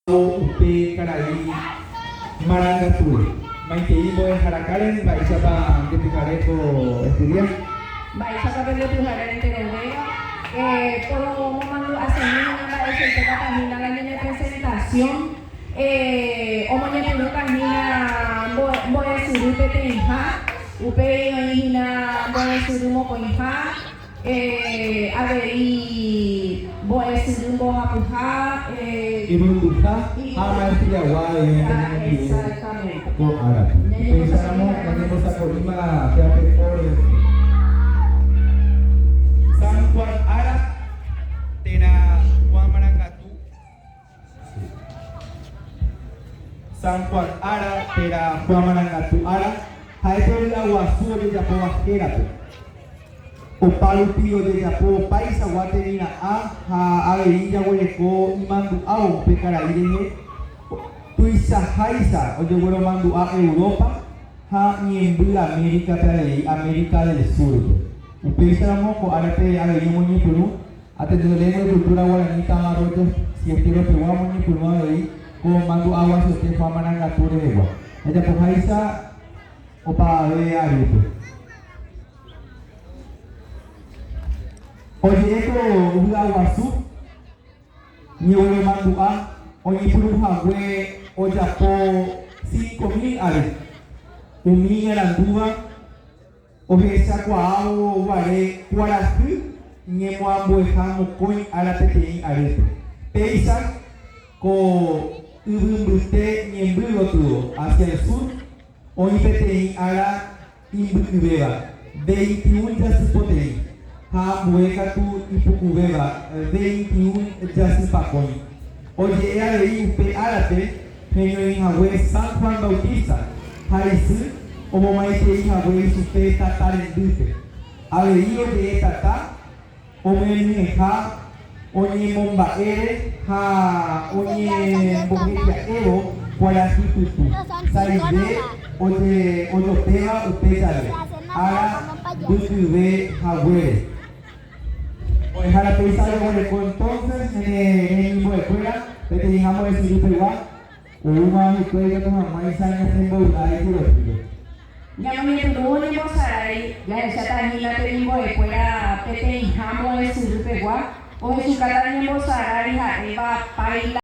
Upe karai marangatúre. Maitei mbo'ehára Karen, mba'éichapa nde pyhare ko este día? Mba'éichapa pende pyhare enterovéva? Poromomandu'asemína mba'eichaitépa hína la ñane presentación. Omoñepyrũta hína mbo'esyry peteĩha, upéi oĩ hína mbo'esyry mokõiha. Avei mbo'esyry mbohapyha. Irundyha ha maestría-gua avei oĩta ñanendive ko árape. Upéicharamo ñañembosako'íma péape por San Juan ára térã Juan Marangatu. San Juan ára térã Juan Marangatu ára ha'e pe vy'aguasu ojejapóva hérape. Opa rupi ojejapo opaichagua temira'ã ha avei jaguereko imandu'ávo upe karai rehe tuichaháicha ojegueromandu'a Europa ha Ñemby América-pe avei América del Sur-pe. Upéicharamo ko árape avei omoñepyrũ Ateneo Lengua y Cultura Guaraní táva Arroyo Siestero pegua omoñepyrũ avei ko mandu'a guasuete Juan Marangatu rehegua. Jajapoháicha opavave arýpe. Oje'e ko vy'aguasu ñegueromandu'a oñepyrũ hague ojapo 5000 ary. Umi iñarandúva Ohechakuaávo guare kuarahy ñemoambueha mokõi ára peteĩ arýpe. Péicha ko yvy mbyte ñemby gotyo, hacia el sur, oĩ peteĩ ára imbykyvéva, veintiún jasypoteĩ, ha ambue katu ipukuvéva, veintiún jasypakõi. Oje'e avei upe árape heñoihague San Juan Bautista ha isy omomaiteihague ichupe tata rendýpe. Avei oje'e tata omyenyhẽha oñemomba'ére ha oñembohetia'évo kuarahy pytu, sa'ive ojopéva upe jave, ára mbykyve haguére. Mbo'ehára péicha ojeguereko entonces ñane remimbo'ekuéra peteĩha mbo'esyry pegua oúma hikuái ikatu hag̃uáicha ñanembovy'a ijeroky. Ñamoñepyrũvo ñembosarái jahecháta hína temimbo'ekuéra peteĩha mbo'esyry pegua ohechukáta ñembosarái ha'éva páila.